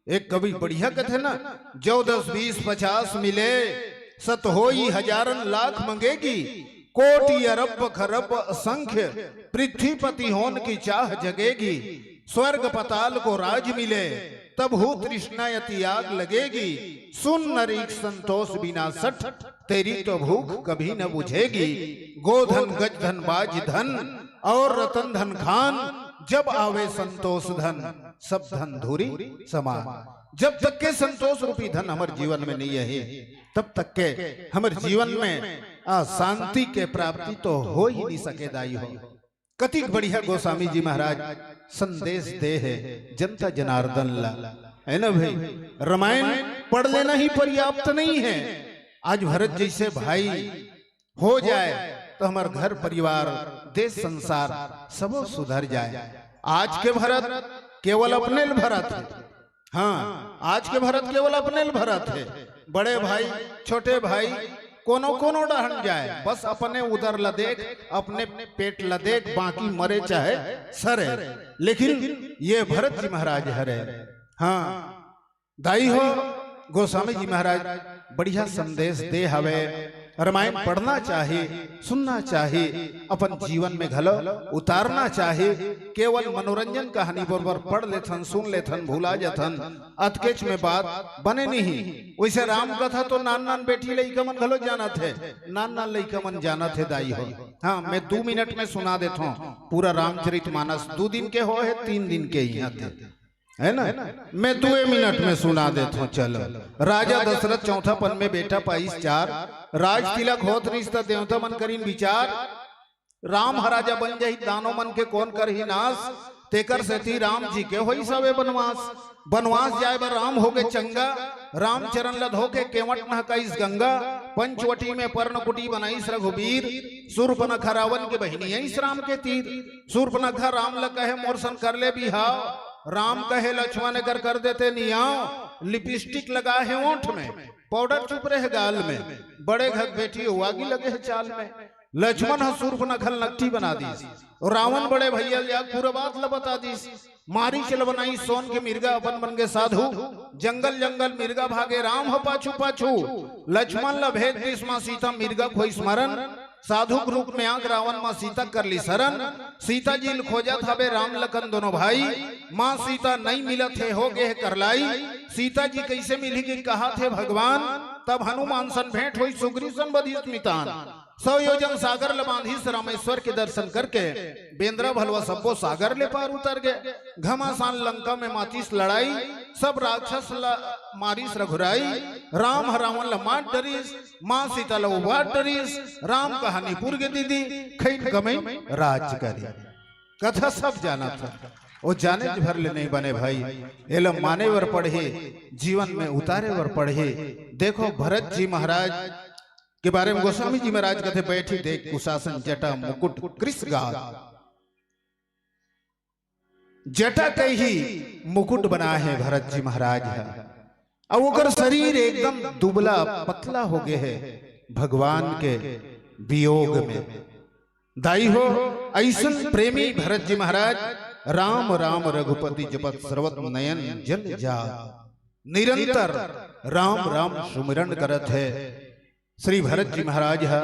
एक कवि बढ़िया कथे ना, "जो दस बीस पचास मिले, सत होई हजारन लाख मंगेगी, कोटि अरब खरब असंख्य, पृथ्वीपति होन की चाह जगेगी, स्वर्ग पताल को राज मिले, तब हूँ तृष्णा अति आग लगेगी, सुन नरीक संतोष बिना सठ, तेरी तो भूख कभी न बुझेगी, गोधन गजधन बाज धन और रतन धन खान, जब आवे संतोष धन, सब धन धूरी समान।" जब तक के संतोष रूपी धन हमर जीवन में नहीं है, तब तक के हमर जीवन में आ, शांति के प्राप्ति तो हो ही नहीं सके दाई हो। कतिक बढ़िया गोस्वामी जी महाराज संदेश दे हे जनता जनार्दन ला, है ना भाई? रामायण पढ़ लेना ही पर्याप्त नहीं है। आज भरत जैसे भाई हो जाए तो हमर घर परिवार, देश संसार सबो सुधर जाए। आज के भरत केवल अपने ल भरत हे। हाँ, आज के भरत केवल अपने ल भरत हे। बड़े भाई, छोटे भाई, कोनो कोनो डहन जाए, बस अपने उदर ल देख, अपने पेट ल देख, बाकी मरे चाहे सरे। लेकिन ये भरत जी महाराज हरे। हाँ दाई हो, गोस्वामी जी महाराज बढ़िया संदेश दे हवे। रामायण पढ़ना चाही, सुनना चाही, अपन जीवन में घलो उतारना चाही। केवल मनोरंजन कहानी बरोबर पढ़ लेथन, सुन लेथन, भुला जथन, अतकेच में बात बने नहीं। वैसे राम कथा तो नान नान बेटी लइका मन घलो जानत हे, नान नान लइका मन जानत हे दाई हो। हाँ, मैं दू मिनट में सुना देथों पूरा रामचरित मानस। दू दिन के हो हे, तीन दिन के इहाँ ते, है ना? मैं दुए मिनट में सुना देथों, चलो। राजा दशरथ चौथा पन में बेटा पाइस चार, राज तिलक होत रिस त देवता मन करिन विचार। राम ह राजा बन जाही, दानव मन के कोन करही नाश। तेकर सेती राम जी के होइस हवे बनवास। बनवास जाए बर राम होगे चंगा, रामचरण ल धोके केवट नहकाइस गंगा। पंचवटी में पर्णकुटी बनाइस रघुबीर, सूर्पनखा रावण के बहिनी आइस राम के तीर। सूर्पनखा राम ल कहे मोर सन कर ले बिहाव, राम कहे लक्ष्मण एकर कर देते नियाव। लिपस्टिक लगा हे ओंठ में, पाउडर चुप रहे गाल में, बड़े घर बेटी वागी लगे हे चाल में। लक्ष्मण ह सूर्पनखा ल नकटी बना दिस, अउ रावण बड़े भैया ल जाके पूरा बात ल बता दिस। मारीच ल बनाइस सोन के मिर्गा, अपन बन गे साधु। जंगल जंगल मिर्गा भागे, राम ह पाछू पाछू। लक्ष्मण ल भेज दिस, माँ सीता मिर्गा खोइस मरन। साधु के रूप में आके रावण माँ सीता कर लिस हरन। सीता जी ल खोजत हवे राम लखन दोनों भाई। माँ सीता नइ मिलत हे, हो गे हे करलाई। सीता जी कइसे मिलही कि कहाथे भगवान। तब हनुमान सन भेंट होइस, सुग्रीव सन बधिस मितान। सौ योजन सागर ल बांधिस, रामेश्वर के दर्शन करके। बेंदरा भलवा सब्बो सागर ले पार उतर गे। घमासान लंका में माचिस लड़ाई, सब राक्षस ल मारिस रघुराई। राम ह रावण ल मार डरिस, माँ सीता ल उबार डरिस। राम कहानी पुर गे दीदी, खइन कमइन राज करी। कथा सब जानत हे, ओ जानेच भर ले नहीं बने भाई। एला माने बर पड़ही, जीवन में उतारे बर पड़ही। देखो भरत जी महाराज के बारे में गोस्वामी जी महाराज कथे, बैठी देख कुशासन जटा मुकुट कृष गाथ। जटा के ही मुकुट बना हे भरत जी महाराज ह। अउ ओकर शरीर एकदम दुबला पतला हो गे हे भगवान के वियोग में। दाई हो, अइसन प्रेमी भरत जी महाराज, राम राम रघुपति जपत सर्वत नयन जल जा। निरंतर राम राम सुमिरन करत हे। श्री भरत जी महाराज ह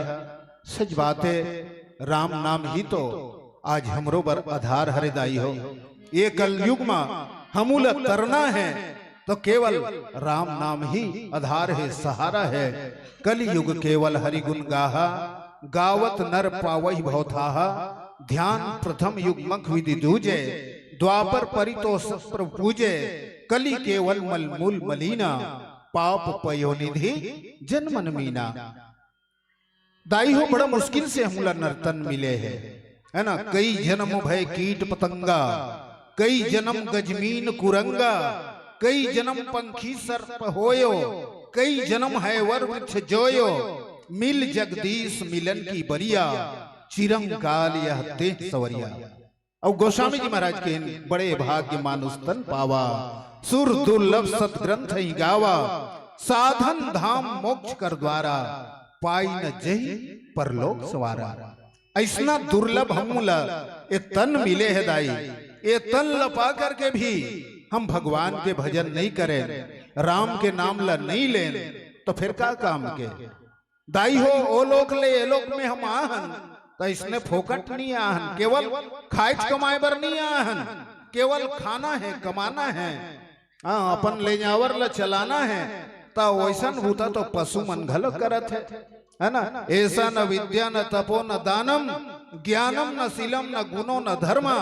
सच बात हे, राम नाम ही तो आज हमरो बर आधार हरे दाई हो। ये कलयुग मा हमू ला तरना है तो केवल राम नाम ही आधार है, सहारा है। कलयुग केवल हरि गुण गाहा, गावत नर पावहि भवथाहा। ध्यान प्रथम युग मख विधि दूजे, द्वापर परितोष प्रभु पूजे। कली केवल मल मूल मलीना, पाप पयो निधि जन मन मीना। दाई हो, बड़ा मुश्किल से हमला नर तन मिले है, है ना? कई जन्म भय कीट पतंगा, कई जन्म गजमीन कुरंगा, कई जन्म पंखी सर्प होयो, कई जन्म हैवर वृक्ष जोयो। मिल जगदीश मिलन की बरिया, चिरंकाल यह देह सवरिया। अउ गोस्वामी जी महाराज के बड़े भाग्य मानुष तन पावा, सुर दुर्लभ सतग्रंथ ही गावा। साधन धाम मोक्ष कर द्वारा, पाई न जही परलोक सवारा। ऐसना दुर्लभ हमू ला ए तन मिले है दाई, ए तन ल पा करके भी हम भगवान के भजन नहीं करें, राम के नाम ला नहीं लें, तो फिर का काम के? दाई हो, ओ लोक ले ए लोक में हम आहन, त इसने फोकट नहीं आहन, केवल खाएच कमाए बर नहीं आहन, केवल खाना है, कमाना है, हाँ, अपन ले जावर ला चलाना है, त वैसन बूता तो पशु मन घलो करत है, है ना? ऐसा न विद्या न तपो न दानम, ज्ञानम न शीलम न गुणो न धर्मा,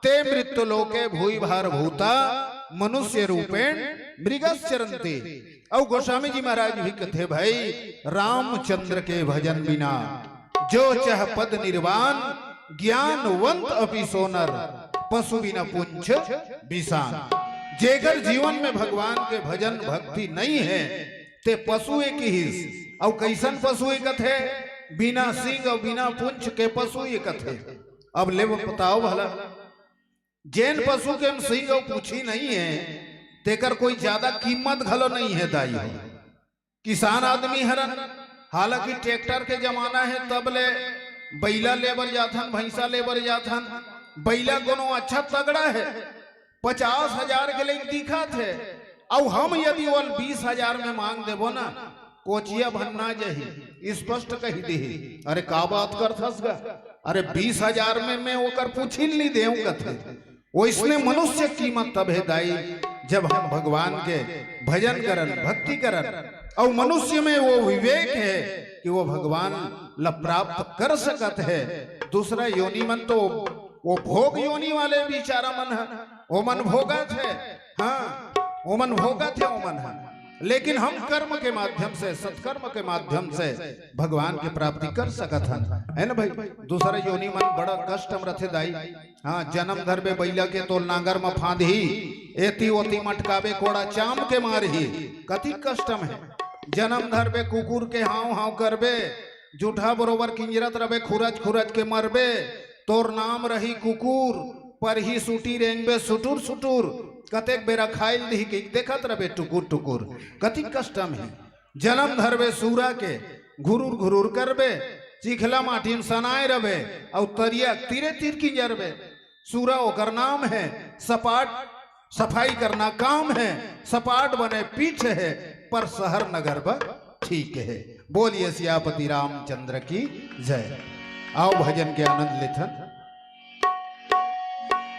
ते मृत्यु लोके भूई भार भूता, मनुष्य रूपेण मृगश्चरन्ति। अउ गोस्वामी जी महाराज भी कथे, भाई, रामचंद्र के भजन बिना जो चह पद निर्वाण, ज्ञानवंत अपि सोनर, पशु बिना पुंछ बिसान। जेकर जीवन में भगवान के भजन भक्ति नहीं है, ते पशु एक हिस। अउ कैसन पशु एक थे? बिना सींग अउ बिना पुंछ के पशु एक थे। अब ले बताओ भला, जेन पशु के म सींग अउ पूछी नहीं है, तेकर कोई ज्यादा कीमत घलो नहीं है दाई हो। किसान आदमी हरन, हालांकि ट्रैक्टर के जमाना है, तब ले बैला ले बर जाथन, भैंसा ले बर जाथन। बैला कोनो अच्छा तगड़ा है, पचास हजार के लेके दिखत है, अउ हम यदि ओल बीस हजार में मांग देबो ना, कोचिया भन्ना जही, स्पष्ट कही देही। अरे का बात करथस गा? अरे बीस हजार में मैं ओकर पूछी नहीं देव कथे। ओइसने मनुष्य कीमत तब है दाई, जब हम भगवान के भजन करन, भक्ति करन। अउ मनुष्य में वो विवेक है कि वो भगवान ल प्राप्त कर सकत है। दूसरा योनि मन तो वो भोग योनि वाले बेचारा मन है, ओमन भोगत है, हाँ, ओमन भोगत है, ओमन है। लेकिन हम कर्म के माध्यम से, सत्कर्म के माध्यम से भगवान की प्राप्ति कर सकत हन, है ना भाई? दूसरा योनि मन बड़ा कष्ट म रथे दाई। हाँ, जन्म धरबे बैला के तो नांगर म फांदही, एती ओती मटकाबे कोड़ा चाम के मारही, कति कष्ट म है। जन्म धरबे कुकुर के हाव हाव करबे, जूठा बरोबर किंजरत रबे, खुरच खुरच के मरबे, तोर नाम रही कुकुर, परही सूटी रेंगबे सुटुर सुटुर, कतेक बेरा खाइल दिही कि देखत रबे टुकुर टुकुर, कति कष्ट म है। जन्म धरबे सूरा के, घुरुर घुरुर करबे, चिखला माटी म सनाए रबे, अउ तरिया तीरे तीर किंजरबे। सूरा ओकर नाम है, सपाट सफाई करना काम है, सपाट बने पीठ है, पर शहर नगर बर ठीक है। बोलिए सियापति रामचंद्र की जय। आओ भजन के आनंद लेथन।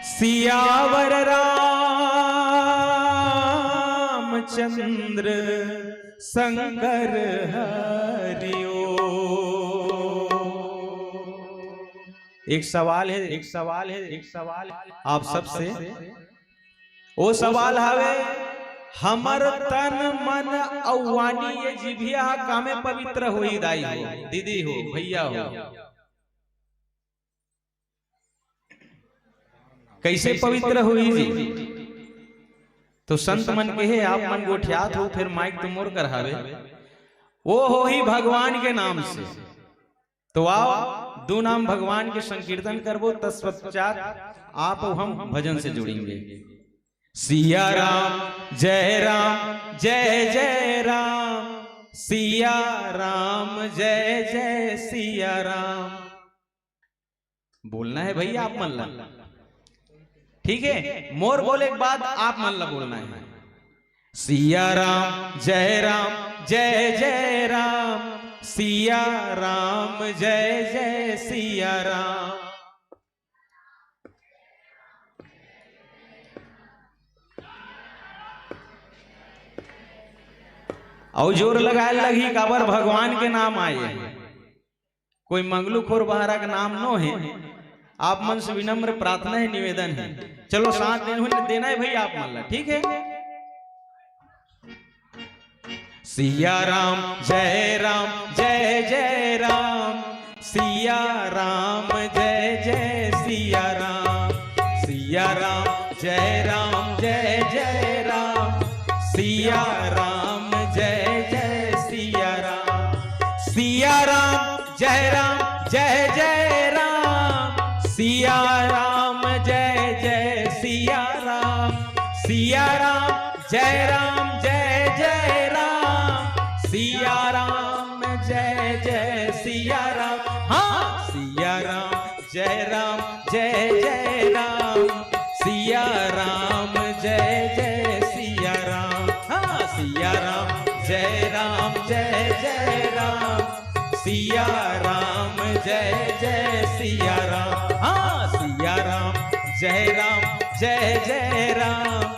सियावर रामचंद्र शंकर हरिओ। एक सवाल है, एक सवाल है, एक सवाल है आप सबसे। वो सवाल हवे, हमर तन मन अउ वाणी ये जिभिया कामे पवित्र होई दाई हो, दीदी हो, भैया हो? कैसे पवित्र होई जी? तो संत मन के हे, आप मन गोठियात हो, फिर माइक तो मोर कर हवे। वो होही भगवान के नाम से। तो आओ, दो नाम भगवान के संकीर्तन करबो, तत्पश्चात आप अउ हम भजन से जुड़ेंगे। सिया राम, जय राम, जय जय राम, सिया राम, जय जय सिया राम। बोलना है भैया आप मन ला, ठीक है? मोर बोले के बाद आप मन ला बोलना है। सिया राम, जय राम, जय जय राम, सिया राम, जय जय सिया राम। अउ जोर लगाए लगही, काबर भगवान के नाम आए। कोई मंगलू खोर बहारा के नाम नो हे। आप मन से विनम्र प्रार्थना हे, निवेदन हे। चलो साथ देना हे भैया आप मन ला, ठीक हे? सिया राम जय राम जय जय राम, सिया राम जय जय सिया राम, सिया राम जय राम जय जय राम, सिया राम जय जय सिया राम, सिया राम जय राम जय जय राम, सिया राम जय जय सिया राम, सिया राम जय राम जय जय राम, सिया राम जय जय सिया राम। हाँ, सिया राम जय राम जय जय राम, सिया राम जय जय सिया राम। हाँ, सिया राम जय राम जय जय राम, सिया राम जय जय सिया राम। हाँ, सिया राम जय राम जय जय राम,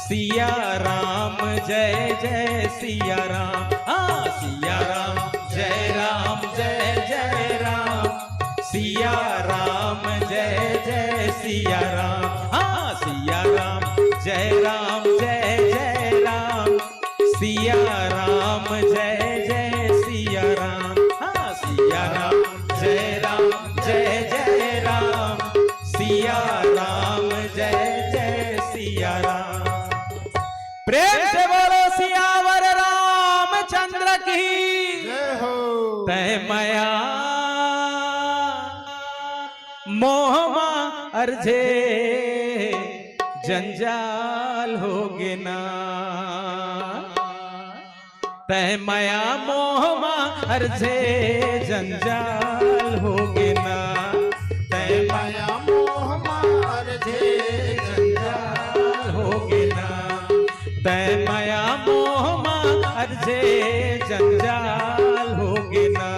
सिया राम जय जय सिया राम। हाँ, सिया राम जय राम जय जय राम, सिया राम जय जय सिया राम। हाँ, सिया राम जय राम जय जय राम, सिया राम जय जय सिया राम। हाँ, सिया राम जय राम जय जय राम, सिया राम जय जय सिया राम। प्रेम से बोलो सियावर रामचंद्र की। जय हो। तै मया मोह मा अरझे जंजाल होगे ना, तै मया मोह मा अरझे जंजाल होगे ना, तै मया मोह मा अरझे जंजाल होगे ना, तै मया मोह मा अरझे जंजाल होगे ना,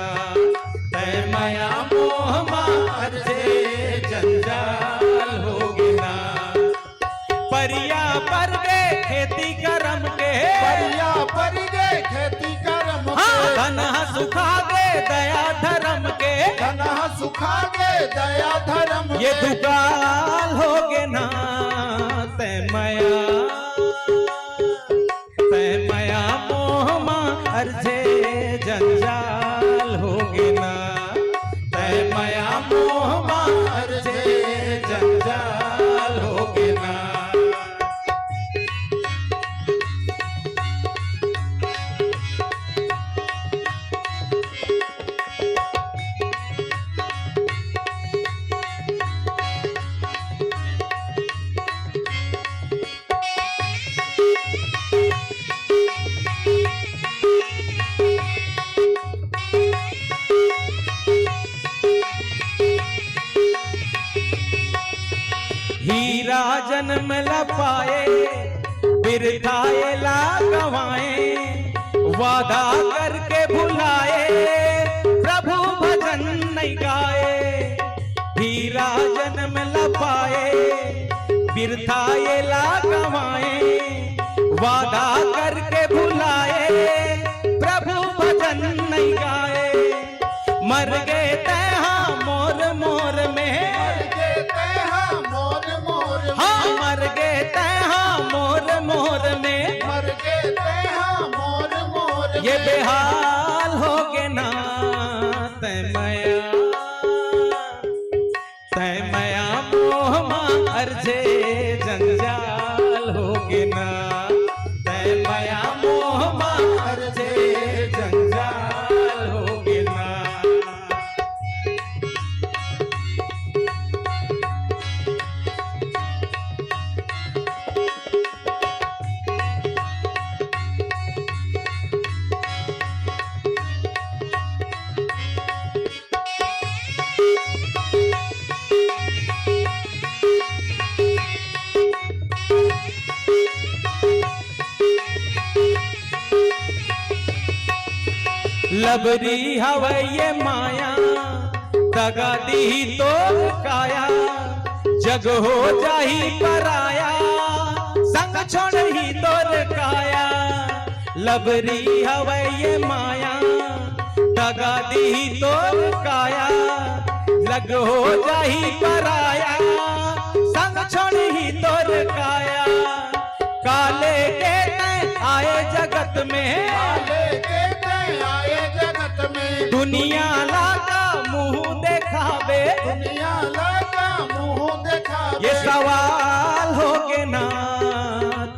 तै मया मोह मा अरझे जंजाल होगे ना। परिया परगे खेती करम के, परिया परगे खेती करम के। हाँ, धन ह सुखा गे दया धरम के, धन ह सुखा गे दया धरम ये के। दुकाल होगे ना, तै मया, तै मया मोह मा अरझे जंजाल होगे ना, तै मया मोह मा अरझे जंजाल होगे ना। हीरा जनम ल पाए, बिरथा एला गंवाए, वादा करके भुलाए, प्रभु भजन नइ गाए। हीरा जनम ल पाए, बिरथा एला गंवाए, वादा करके भुलाए, प्रभु भजन नइ गाए। मर गे तैहा मोर मोर में, मर गे तैहा मोर मोर में। हाँ, मर गे तैहा मोर मोर में, मर गे तैहा मोर मोर ये में। बेहाल होगे ना, तै मया, तै मया मोह मा अरझे जंजाल होगे ना, तै मया मोह मा अरझे जंजाल होगे ना। लबरी हवय ये माया, दगा दिही तोर काया, जग हो जाही पराया, संग छोड़ही तोर काया। लबरी हवय ये माया, दगा दिही तोर काया, जग हो जाही पराया, संग छोड़ही तोर काया। काले के तैं आए जगत में, काले के तैं आए जगत में, दुनिया ला का मुंह देखाबे, दुनिया ला का मुंह देखाबे, ये सवाल होगे ना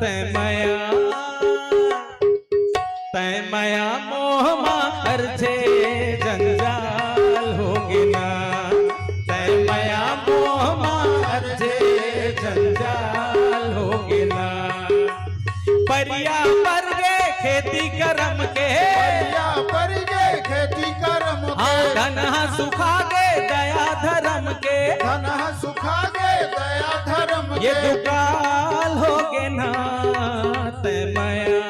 तैं मया। तैं मया मोह मा अरझे जंजाल होगे ना, तैं मया मोह मा अरझे जंजाल होगे ना। परिया पर गे खेती करम के, परिया पर गे खेती करम के, हाँ, धन ह सुखा गे दया धरम के, धन ह सुखा गे दया धरम ये के, दुकाल होगे ना तैं मया।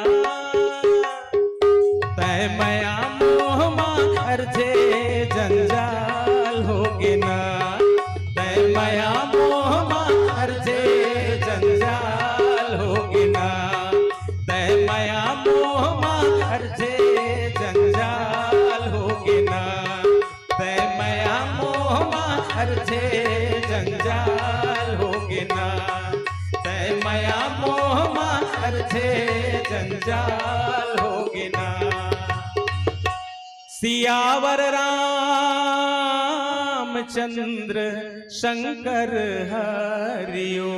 तैं मया मोह मा अरझे जंजाल होगे ना, तैं मया मोह मा अरझे जंजाल होगे ना, तैं मया मोह मा अरझे जंजाल होगे ना। तैं मया मोह मा अरझे जंजाल होगे ना, तैं मया मोह मा अरझे जंजाल होगे ना। सियावर रामचंद्र शंकर हरिओ।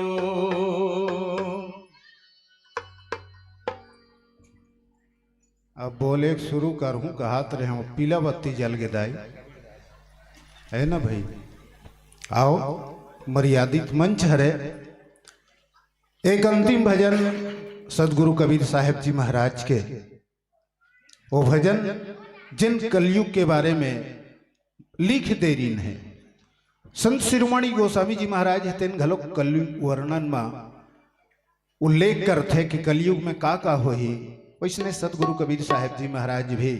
अब बोले के शुरू करहूं, कहात रहे हंव, पीला बत्ती जल गे दाई, है ना भाई? आओ, मर्यादित मंच हरे। एक अंतिम भजन सदगुरु कबीर साहेब जी महाराज के, वो भजन जिन कलयुग के बारे में लिख दे रिन हे। संत शिरोमणि गोस्वामी जी महाराज हे तेन घलोक कलयुग वर्णन मा उल्लेख करथे कि कलयुग में का का होही, वैसने सतगुरु कबीर साहेब जी महाराज भी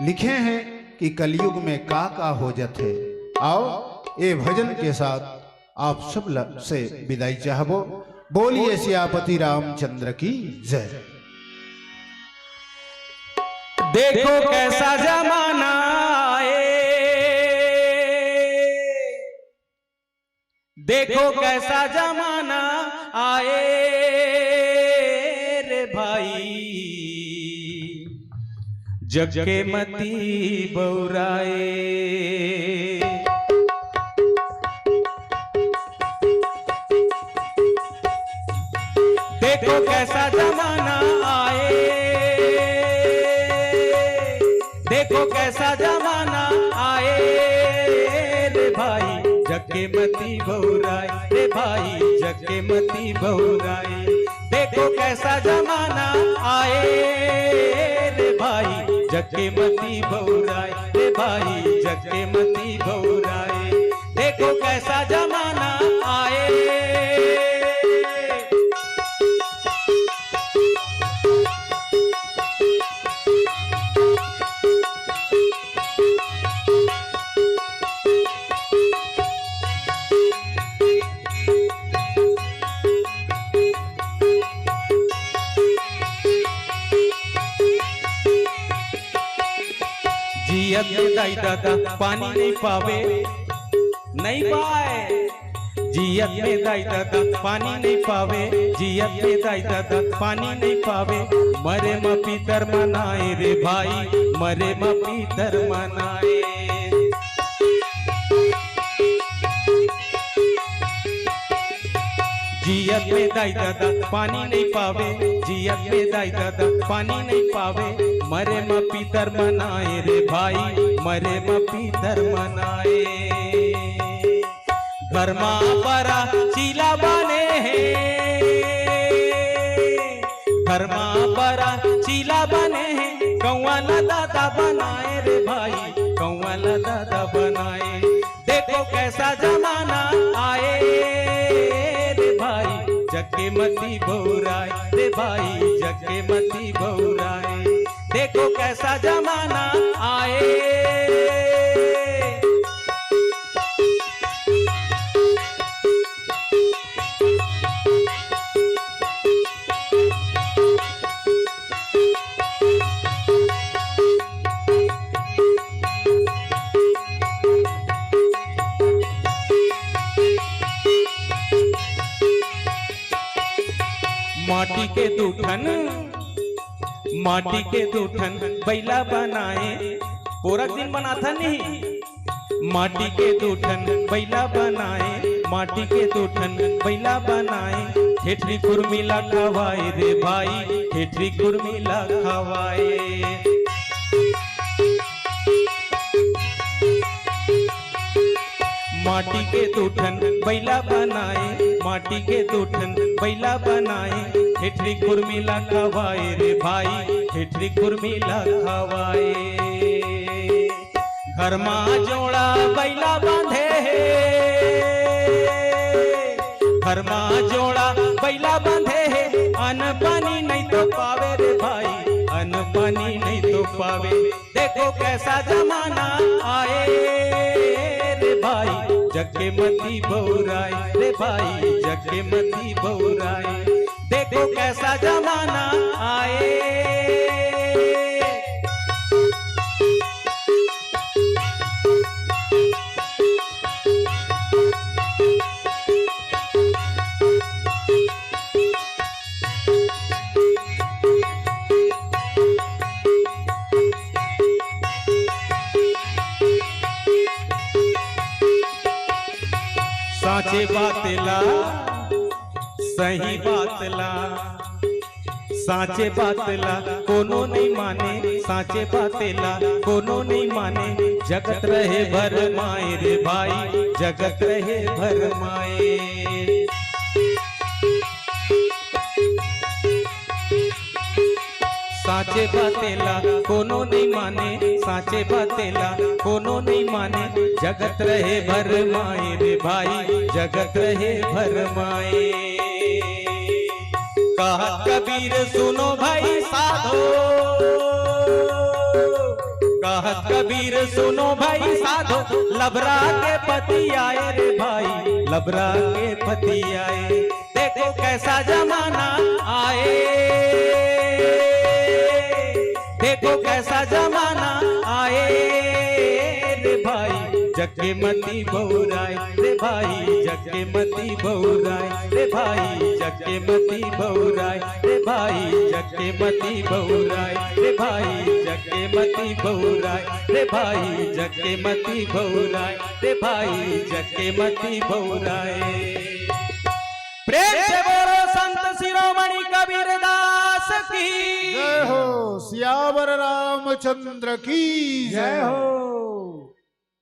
लिखे हैं कि कलयुग में का का हो जथे। आओ, ए भजन के साथ आप सब ल-, से विदाई चाहबो। बोलिए सियापति रामचंद्र की जय। देखो कैसा जमाना आए, देखो कैसा जमाना आए रे भाई, जग के मती बउराए। देखो कैसा जमाना आए, देखो कैसा जमाना आए रे भाई, जग के मती बउराए रे भाई, जग के मती बउराए। देखो कैसा जमाना आए रे भाई, जग के मती बउराए रे भाई, जग के मती बउराए। देखो कैसा जमाना आए। जियत में दाई ददा पानी नहीं पावे, नहीं पाए। जियत में दाई ददा पानी नहीं पावे, जियत में दाई ददा पानी नहीं पावे। मरे म पीतर मनाए रे भाई, मरे म पीतर मनाए। जियत में दाई ददा पानी नहीं पावे, जियत में दाई ददा पानी नहीं पावे। मरे म पीतर मनाए रे भाई, मरे म पीतर मनाए। घर मा बरा चीला बने हे, घर मा बरा चीला बने हे। कौआ ला ददा बनाए रे भाई, कौआ ला ददा बनाए। देखो कैसा जमाना आए रे भाई, जग के मती बउराए रे भाई, जग के मती बउराए। देखो कैसा जमाना आए। माटी के दू ठन, माटी के दू ठन बइला बनाए, पोरक दिन बनाथन नहीं। माटी के दू ठन बइला बनाए, माटी के दू ठन बइला बनाए, ठेठरी खुरमी ला खवाए रे भाई, ठेठरी खुरमी ला खवाए। माटी के दू ठन बइला बनाए, माटी के दू ठन बइला बनाए, ठेठरी खुरमी ला खवाए रे भाई, ठेठरी खुरमी ला खवाए। घर मा जोड़ा बइला बांधे हे, घर मा जोड़ा बइला बांधे हे, अन्न पानी नहीं तो पावे रे भाई, अन्न पानी नहीं तो पावे। देखो कैसा जमाना आए रे भाई, जग के मती बउराए रे भाई, जग के मती बउराए। देखो कैसा जमाना आए। साचे बात ला, सही बात ला, साचे बात ला कोनो नहीं माने, साचे बात ला कोनो नहीं माने। जगत रहे भरमाए रे भाई, जगत रहे भरमाए। साचे बात ला कोनो नहीं माने, साचे बात ला कोनो नहीं माने। जगत रहे भरमाए रे भाई, जगत रहे भरमाए। कहत कबीर सुनो भाई साधो, कहत कबीर सुनो भाई साधो, लबरा के पति आए रे भाई, लबरा के पति आए। देखो कैसा जमाना आए, देखो कैसा जमाना आए रे भाई, जग के मती बउराए रे भाई, जग के मती बउराए रे भाई, जग के मती बउराए रे भाई, जग के मती बउराए रे भाई, जग के मती बउराए रे भाई, जग के मती बउराए रे भाई, जग के मती बउराए। प्रेम से बोलो संत शिरोमणि कबीर दास की। जय हो। सियावर रामचंद्र की जय हो।